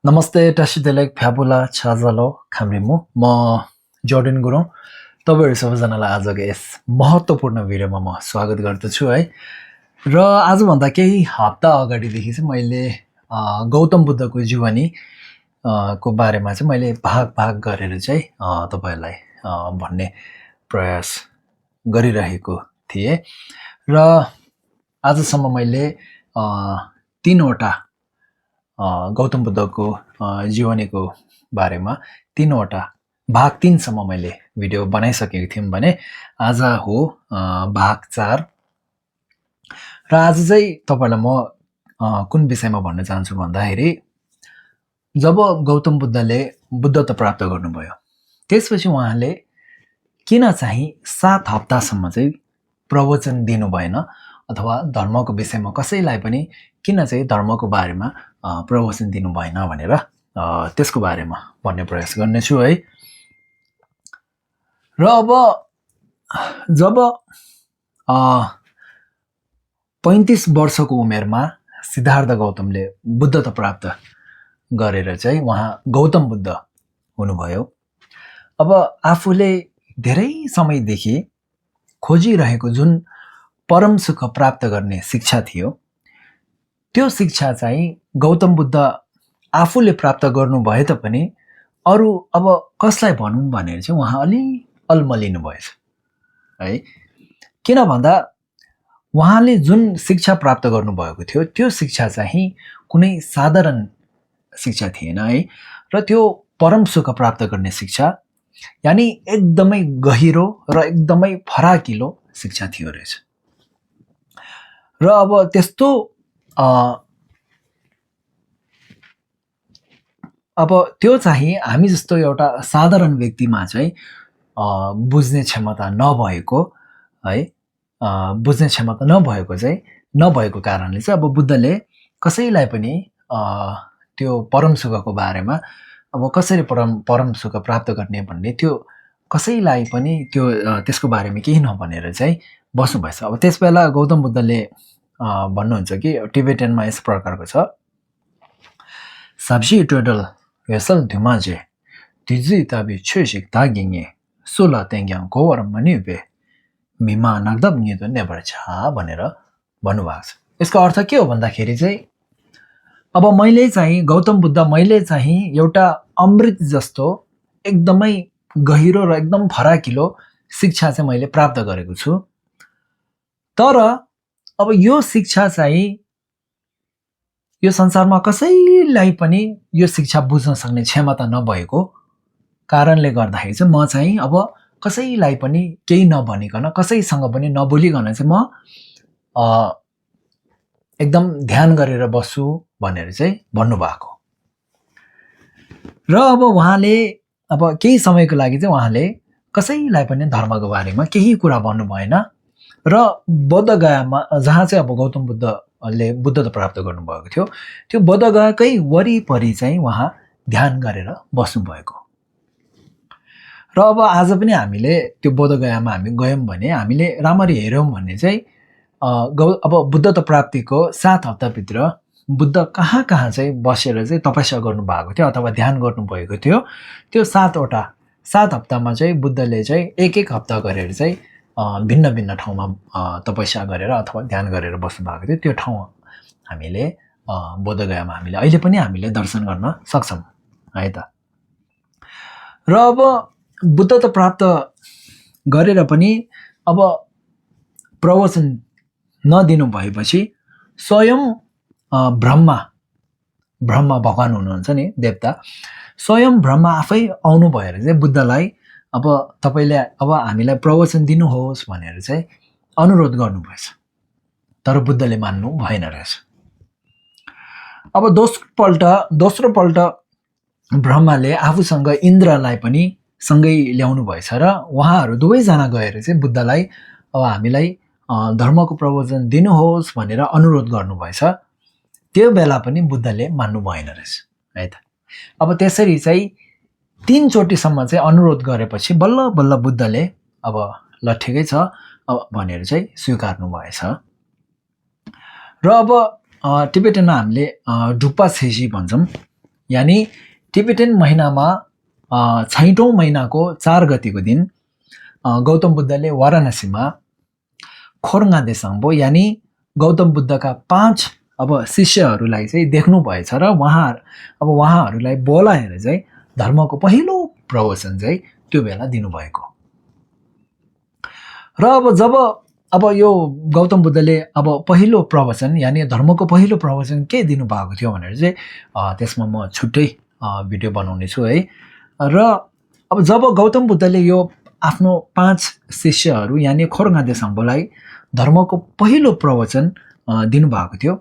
नमस्ते टासिदेलेक फ्याबुला छाजलो खाम्रिमु म जोर्डन गुरुङ तपाईहरु सबैजनालाई आजको यस महत्त्वपूर्ण भिडियोमा म स्वागत गर्दछु है। र आजभन्दा केही हप्ता अगाडिदेखि चाहिँ मैले गौतम बुद्धको जीवनी को बारेमा चाहिँ मैले भाग गरेर चाहिँ तपाईहरुलाई भन्ने प्रयास गरिरहेको थिएँ र आजसम्म मैले 3 वटा गौतम बुद्धको जीवनीको बारेमा 3 वटा भाग 3 सम्म मैले भिडियो बनाइसकेको थिएँ भने आज हो भाग 4 र आज चाहिँ तपाईलाई म कुन विषयमा भन्न चाहन्छु भन्दाखेरि जब गौतम बुद्धले बुद्धत्व प्राप्त गर्नुभयो त्यसपछि उहाँले किन चाहिँ 7 हप्तासम्म चाहिँ प्रवचन दिनु भएन अथवा धर्मको विषयमा कसैलाई पनि किन चाहिँ धर्मको बारेमा प्रवचन दिनु भएन भनेर त्यसको बारेमा भन्ने प्रयास गर्नेछु है। र अब जब 35 वर्षको उमेरमा सिद्धार्थ गौतमले बुद्धत्व प्राप्त गरेर चाहिँ उहाँ गौतम बुद्ध हुनुभयो। अब आफूले धेरै समयदेखि खोजिरहेको जुन परम सुख प्राप्त गर्ने शिक्षा थियो त्यो शिक्षा चाहिँ गौतम बुद्ध आफूले प्राप्त गर्नु भए तापनि अरु अब कसलाई भनौं भनेर चाहिँ उहाँ अलि अल्मलिनु भएछ है। किन भन्दा उहाँले जुन शिक्षा प्राप्त गर्नु भएको थियो त्यो शिक्षा चाहिँ कुनै साधारण शिक्षा थिएन है। र त्यो परम सुख प्राप्त गर्ने शिक्षा यानी एकदमै गहिरो र एकदमै फराकिलो शिक्षा थियो रहेछ। र अब त्यस्तो अब त्यो चाहिँ हामी जस्तो एउटा साधारण व्यक्तिमा चाहिँ बुझ्ने क्षमता नभएको है, बुझ्ने क्षमता नभएको कारणले चाहिँ अब बुद्धले कसैलाई पनि त्यो परम सुखको बारेमा अब कसरी परम सुख प्राप्त गर्ने भन्ने त्यो कसैलाई पनि त्यो त्यसको बारेमा केही नभनेर चाहिँ बस्नु भएछ। अब त्यसबेला गौतम बुद्धले भन्नुहुन्छ कि टिबेटनमा यस प्रकारको छ, साब्सी टोडल यसल धुमाजे तिजी ताबी छेसिक तागिङे सोला तेङ्ग्याङ कोवर मनिबे मिमा नगदब निदो नेबर छ भनेर भन्नुभएको छ। यसको अर्थ के हो भन्दाखेरि चाहिँ अब मैले चाहिँ एउटा अमृत जस्तो एकदमै गहिरो र एकदम फराकिलो शिक्षा चाहिँ मैले प्राप्त गरेको छु। तर अब यो शिक्षा चाहिँ यो संसारमा कसैलाई पनि यो शिक्षा बुझ्न सक्ने क्षमता नभएको कारणले गर्दाखेरि चाहिँ म चाहिँ अब कसैलाई पनि केही नभनिकन कसैसँग पनि नबोलिकन चाहिँ म एकदम ध्यान गरेर बस्छु भनेर चाहिँ भन्नुभएको। र अब उहाँले अब केही समयको लागि चाहिँ उहाँले कसैलाई पनि धर्मको बारेमा केही कुरा भन्नु भएन। र बोधगयामा जहाँ चाहिँ अब गौतम बुद्धले बुद्धत्व प्राप्त गर्नुभएको थियो त्यो बोधगयाकै वरिपरि चाहिँ उहाँ ध्यान गरेर बस्नु भएको। र अब आज पनि हामीले त्यो बोधगयामा हामी गयौं भने हामीले राम्ररी हेर्यौं भने चाहिँ अब बुद्धत्व प्राप्तिको 7 हप्ताभित्र बुद्ध कहाँ चाहिँ बसेर चाहिँ तपस्या गर्नुभएको थियो अथवा ध्यान गर्नुभएको थियो। त्यो 7 हप्तामा चाहिँ बुद्धले चाहिँ एक हप्ता गरेर चाहिँ भिन्न ठाउँमा तपस्या गरेर अथवा ध्यान गरेर बस्नु भएको थियो। त्यो ठाउँ हामीले बोधगयामा हामीले अहिले पनि हामीले दर्शन गर्न सक्छौं है त। र अब बुद्धत्व प्राप्त गरेर पनि अब प्रवचन नदिनु भएपछि स्वयं ब्रह्मा भगवान हुनुहुन्छ नि देवता, स्वयं ब्रह्मा आफै आउनु भएर चाहिँ बुद्धलाई अब तपाईले अब हामीलाई प्रवचन दिनुहोस् भनेर चाहिँ अनुरोध गर्नुभएछ। तर बुद्धले मान्नु भएन रहेछ। अब दोस्रो पल्ट ब्रह्माले आफूसँग इन्द्रलाई पनि सँगै ल्याउनु भएछ र उहाँहरू दुवैजना गएर चाहिँ बुद्धलाई अब हामीलाई धर्मको प्रवचन दिनुहोस् भनेर अनुरोध गर्नुभएछ। त्यो बेला पनि बुद्धले मान्नु भएन रहेछ है त। अब त्यसरी चाहिँ 3 चोटिसम्म चाहिँ अनुरोध गरेपछि बल्ल बुद्धले अब ल ठिकै छ भनेर चाहिँ स्वीकार्नु भएछ। र अब टिबेटनमा हामीले ढुक्पा छेसी भन्छौं यानी टिबेटन महिनामा 6औं महिनाको 4 गतिको दिन गौतम बुद्धले वाराणसीमा खोर्ङा देसाङ्बो यानी गौतम बुद्धका 5 शिष्यहरूलाई चाहिँ देख्नु भएछ र उहाँहरूलाई बोलाएर चाहिँ धर्मको पहिलो प्रवचन चाहिँ त्यो बेला दिनुभएको। र जब यो गौतम बुद्धले पहिलो प्रवचन यानी धर्मको पहिलो प्रवचन के दिनुभएको थियो भनेर चाहिँ त्यसमा म छुट्टै भिडियो बनाउने छु है। र जब गौतम बुद्धले यो आफ्नो 5 शिष्यहरू यानी खोर्ङा देसाङ्बोलाई धर्मको पहिलो प्रवचन दिनुभएको थियो,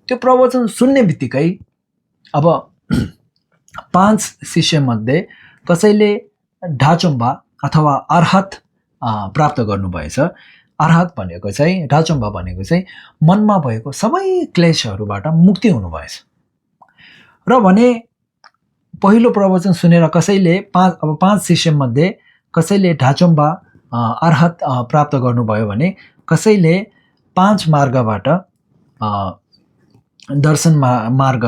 त्यो प्रवचन सुन्ने बित्तिकै 5 शिष्यमध्ये कसैले ढाचोम्बा अथवा अर्हत प्राप्त गर्नुभएछ। अर्हत भनेको चाहिँ ढाचोम्बा भनेको चाहिँ मनमा भएको सबै क्लेशहरूबाट मुक्ति हुनुभएछ। र भने पहिलो प्रवचन सुनेर कसैले 5 शिष्यमध्ये कसैले ढाचोम्बा अर्हत प्राप्त गर्नुभयो भने कसैले 5 मार्गबाट दर्शन मार्ग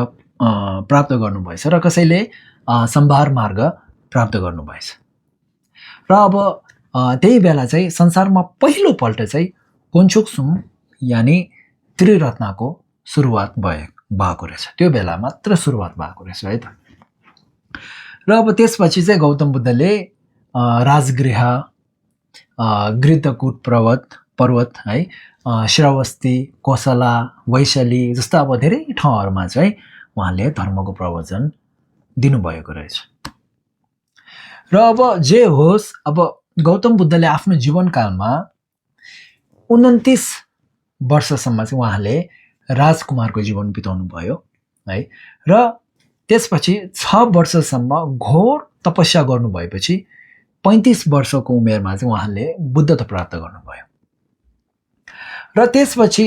प्राप्त गर्नुभएछ र कसैले सम्भार मार्ग प्राप्त गर्नुभएछ। र त्यही बेला चाहिँ संसारमा पहिलोपल्ट चाहिँ कोन्छुक्सुम यानी त्रिरत्नको सुरुवात भएको रहेछ। त्यो बेला मात्र सुरुवात भएको रहेछ है त। र त्यसपछि चाहिँ गौतम बुद्धले राजगृह, गृद्धकूट पर्वत है, श्रावस्ती, कोसला, वैशाली जस्ता धेरै ठाउँहरूमा चाहिँ उहाँले धर्मको प्रवचन दिनुभएको रहेछ। र जे होस् गौतम बुद्धले आफ्नो जीवनकालमा 29 वर्षसम्म चाहिँ उहाँले राजकुमारको जीवन बिताउनु भयो है। र त्यसपछि 6 वर्षसम्म घोर तपस्या गर्नु भएपछि 35 वर्षको उमेरमा चाहिँ उहाँले बुद्धत्व प्राप्त गर्नुभयो। र त्यसपछि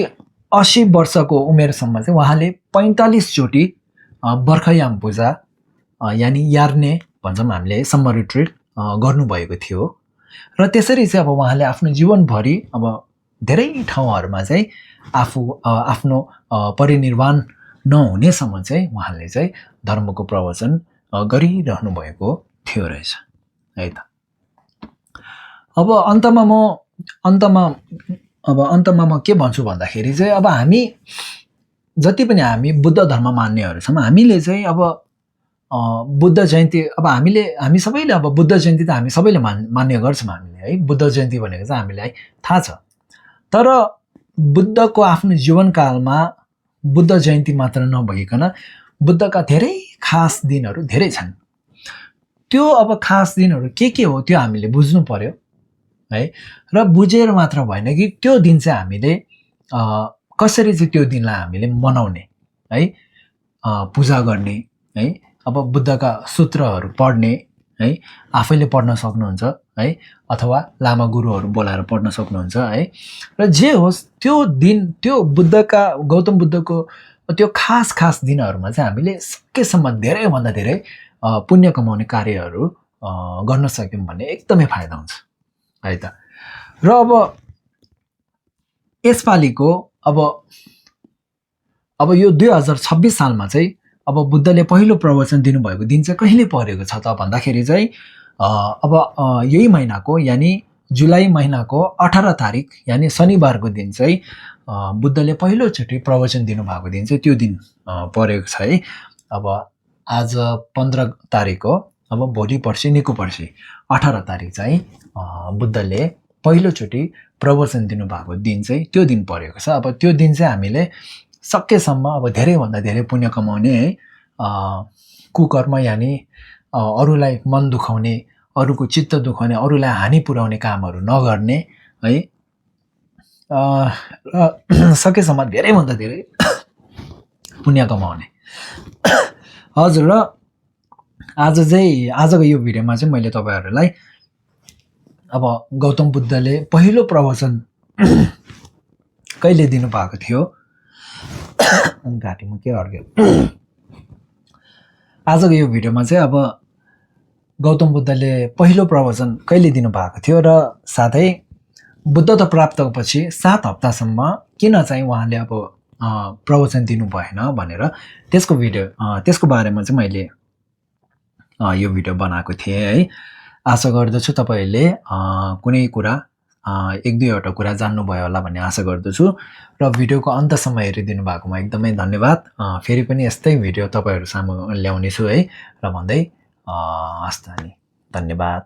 80 वर्षको उमेरसम्म चाहिँ उहाँले 45 चोटि बर्खयाम पूजा यानी यार्ने भन्छौँ हामीले समर रिट्रिट गर्नुभएको थियो। र त्यसरी चाहिँ उहाँले आफ्नो जीवनभरि धेरै ठाउँहरूमा चाहिँ आफ्नो परिनिर्वाण नहुनेसम्म चाहिँ उहाँले चाहिँ धर्मको प्रवचन गरिरहनु भएको थियो रहेछ है त। अन्तमा म के भन्छु भन्दाखेरि चाहिँ हामी जति पनि हामी बुद्ध धर्म मान्नेहरू छौँ, हामीले चाहिँ बुद्ध जयन्ती हामी सबैले बुद्ध जयन्ती त हामी सबैले मान्ने गर्छौँ हामीले है। बुद्ध जयन्ती भनेको चाहिँ हामीलाई थाहा छ। तर बुद्धको आफ्नो जीवनकालमा बुद्ध जयन्ती मात्र नभइकन बुद्धका धेरै खास दिनहरू धेरै छन्। त्यो खास दिनहरू के हो त्यो हामीले बुझ्नु पर्यो है। र बुझेर मात्र भएन कि त्यो दिन चाहिँ हामीले कसरी चाहिँ त्यो दिनलाई हामीले मनाउने है, पूजा गर्ने है, बुद्धका सूत्रहरू पढ्ने है, आफैले पढ्न सक्नुहुन्छ है, अथवा लामा गुरुहरू बोलाएर पढ्न सक्नुहुन्छ है। र जे होस् त्यो दिन, त्यो गौतम बुद्धको त्यो खास दिनहरूमा चाहिँ हामीले सकेसम्म धेरैभन्दा धेरै पुण्य कमाउने कार्यहरू गर्न सक्यौँ भने एकदमै फाइदा हुन्छ है त। र यसपालिको यो 2026 सालमा चाहिँ बुद्धले पहिलो प्रवचन दिनुभएको दिन चाहिँ कहिले परेको छ त भन्दाखेरि चाहिँ यही महिनाको यानी जुलाई महिनाको 18 तारिक यानी शनिबारको दिन चाहिँ बुद्धले पहिलोचोटि प्रवचन दिनुभएको दिन चाहिँ त्यो दिन परेको छ है। आज 15 तारिक हो, भोलि पर्सि निको पर्सि 18 तारिक चाहिँ बुद्धले पहिलोचोटि प्रवचन दिनुभएको दिन चाहिँ त्यो दिन परेको छ। त्यो दिन चाहिँ हामीले सकेसम्म धेरैभन्दा धेरै पुण्य कमाउने है, कुकर्म यानी अरूलाई मन दुखाउने, अरूको चित्त दुखाउने, अरूलाई हानि पुर्याउने कामहरू नगर्ने है, र सकेसम्म धेरैभन्दा धेरै पुण्य कमाउने। हजुर, र आजको यो भिडियोमा चाहिँ मैले तपाईँहरूलाई गौतम बुद्धले पहिलो प्रवचन कहिले दिनुभएको थियो, घाँटीमा के अड्क्यो, आजको यो भिडियोमा चाहिँ गौतम बुद्धले पहिलो प्रवचन कहिले दिनुभएको थियो र साथै बुद्धत्व प्राप्तपछि 7 हप्तासम्म किन चाहिँ उहाँले प्रवचन दिनु भएन भनेर त्यसको बारेमा चाहिँ मैले यो भिडियो बनाएको थिएँ है। आशा गर्दछु तपाईँहरूले कुनै कुरा 1-2वटा कुरा जान्नुभयो होला भन्ने आशा गर्दछु र भिडियोको अन्तसम्म हेरिदिनु भएकोमा एकदमै धन्यवाद। फेरि पनि यस्तै भिडियो तपाईँहरू सामु ल्याउनेछु है र भन्दै हस्त नि धन्यवाद।